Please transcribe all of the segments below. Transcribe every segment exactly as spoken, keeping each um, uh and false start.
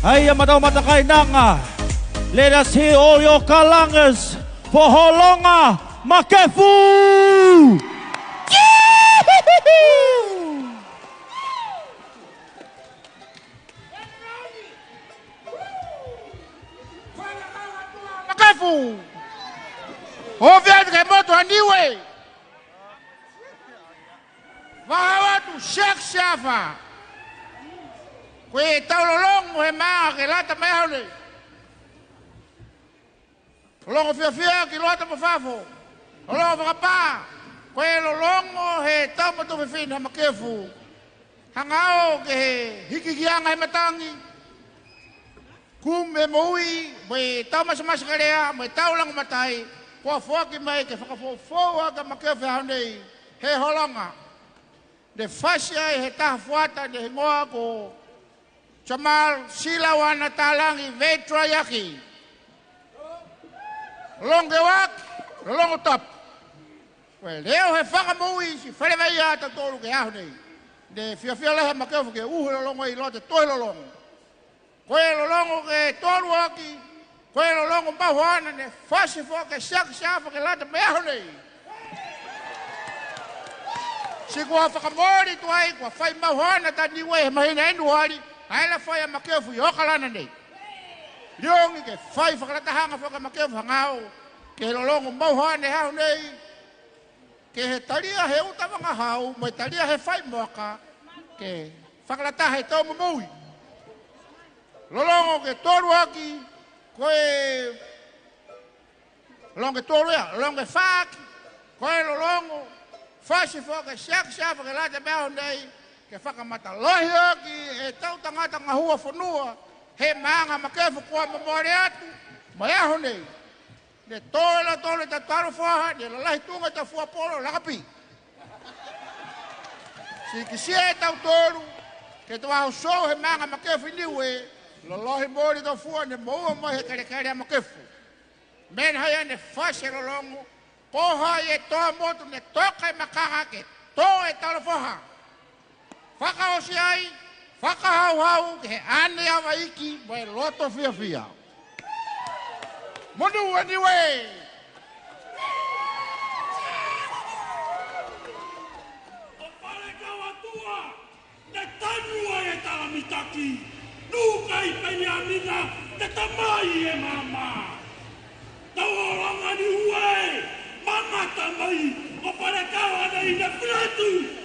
Ai a matau matakainaga. Let us hear all your kalangas for Hologa Makefu! Makefu! Ofi atu ke he motu a Niue! Vahau atu, Siaki Siafa. Ko e tau lologo he maaga ke lata mo e aho nei. Lologo fiafia ki loto mo fafo. Lologo fakapā. Ko e lologo he tau matua fifine ha Makefu. Hagaao ke he hikihikiaga he matagi. Kumi e moui, mo e tau matematekelea, mo e tau lagomatai, kua foaki mai ke fakafoufou aki a Makefu he aho nei, he hologa. Ne fati ai he taha fuata ne higoa ko Jamal Silauana Talagi Vetraiaki. Lologo ke o aki, lologo tapu. Ko e leo he fakamoui ti feleveia a tautolu ke he aho nei. Ne fiafia lahi a Makefu ke uhu e lologo i loto he tohi lologo. Ko e lologo ke tolu aki, ko e lologo mau haana ne fati foki e Siaki Siafa ke lata mo e aho nei. Ti kua fakamooli tuai, kua fai mau haana ta Niue he mahina Ianuari, ai la fai a Makefu i Okalana nei. Liogi ke fai fakalatahaga foki a Makefu hagaao ke he lologo mau haana he aho nei. Ke he talia he uta vagahau, mo e talia he fai moka, ke fakalataha e tau momoui. Lologo ke tolu aki, ko e, lologo ke tolu ia, lologo ke fā aki, ko e lologo, fati foki e Siaki Siafa ke lata mo e aho nei, ke fakamatalahi aki e tau tagata gahua fonua, he maaga Makefu kua momole atu, mo e aho nei. Ne tō e lautolu e tau talofoha, ne lalahi tuga e tau fua polo lakapī. Ti kitia e tautolu, ke he tau aho sou he maaga Makefu i Niue, lolohi mooli e tau fua, ne moua mai he kelekele a Makefu. Mena haia ne fati e lologo, ko hai e toa motu ne toka e makaga ke tō e talofoha. Fakaoti ai, fakahauhau ke he ane ava iki mo e loto fiafia. Monū a Niue! O Falekau Atua, ne tanu ai e tala mitaki, nuka i Peniamina, ne tamai e mama. Tau olaga Niue, mamata mai, ko Falekau a nei ne fina atu.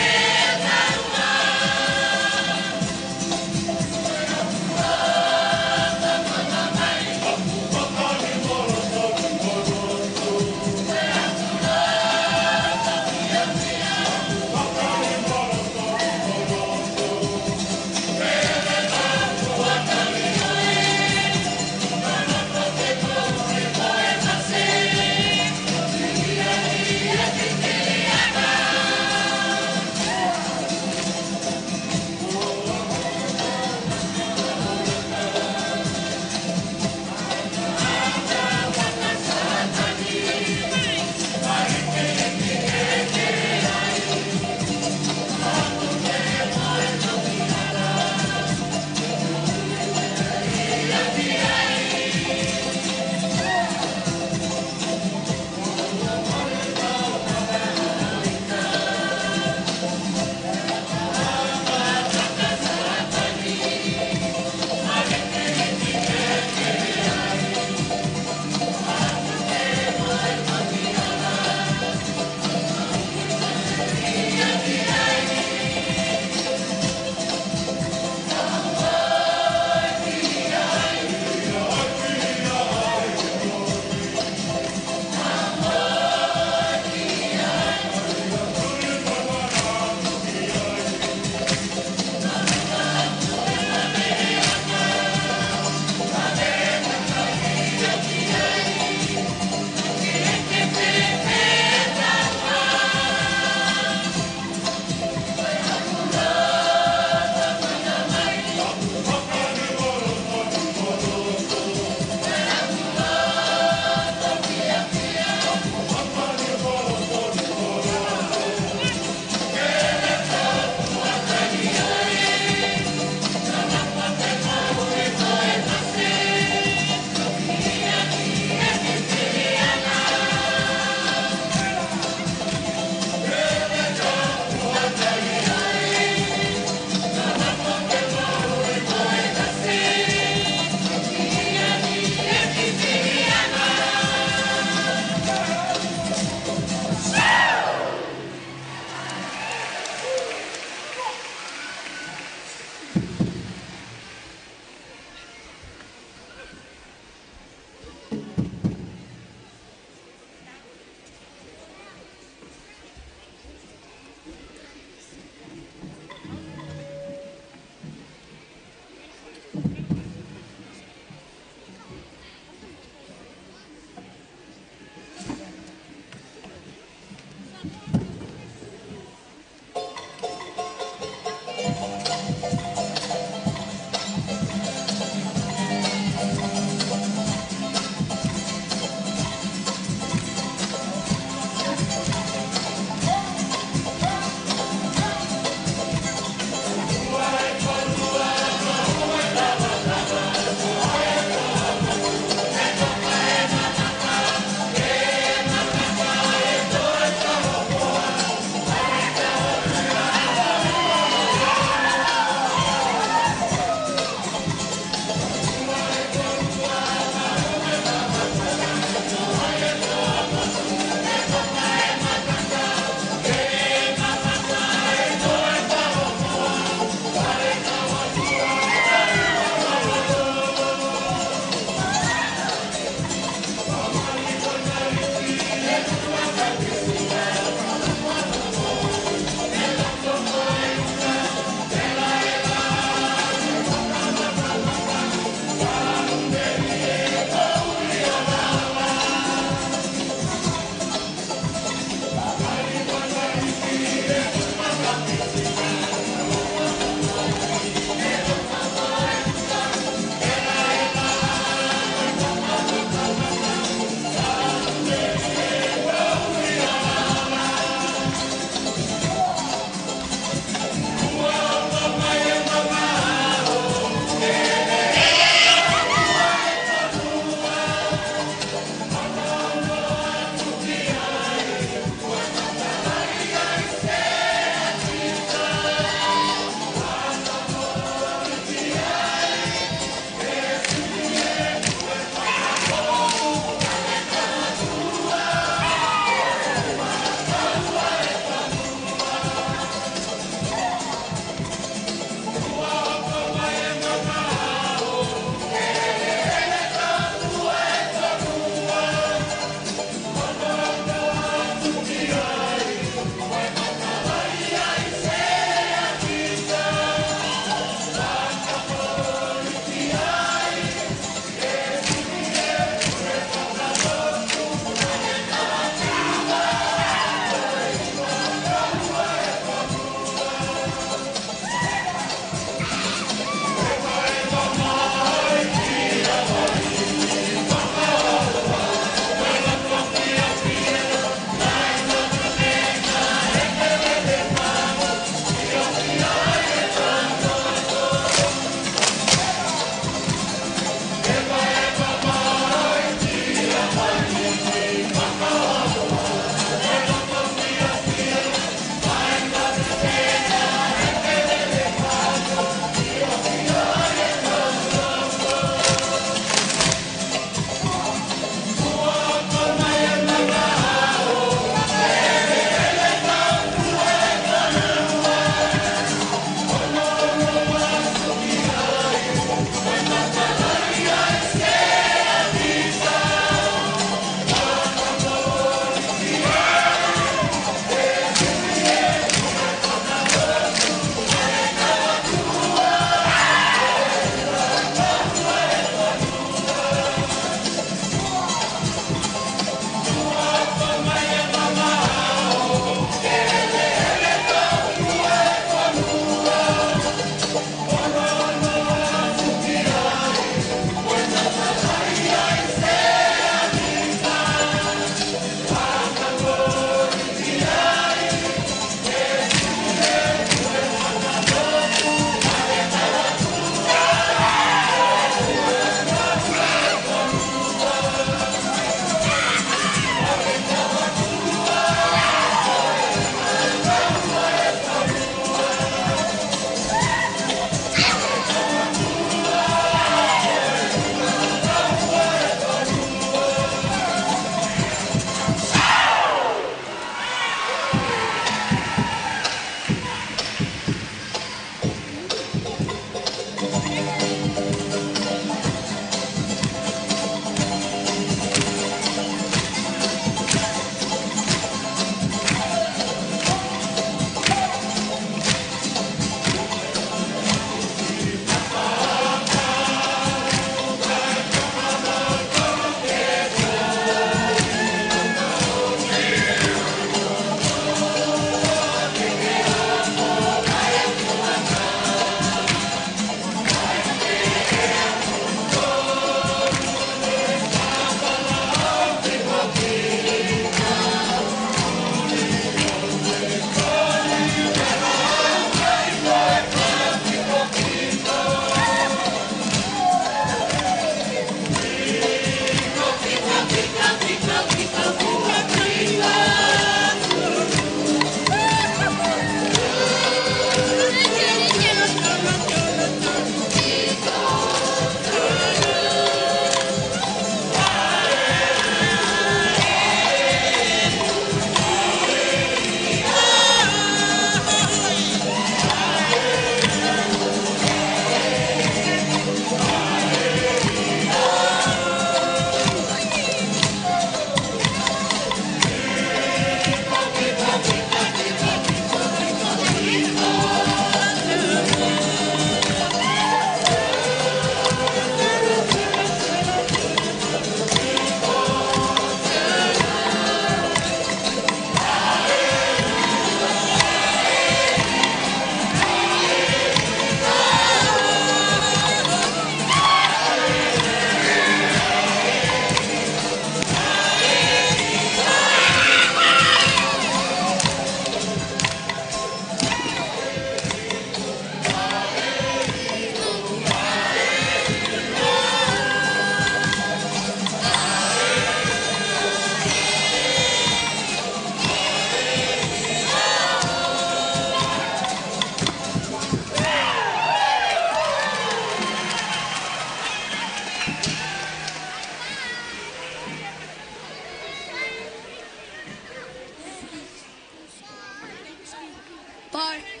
Bye.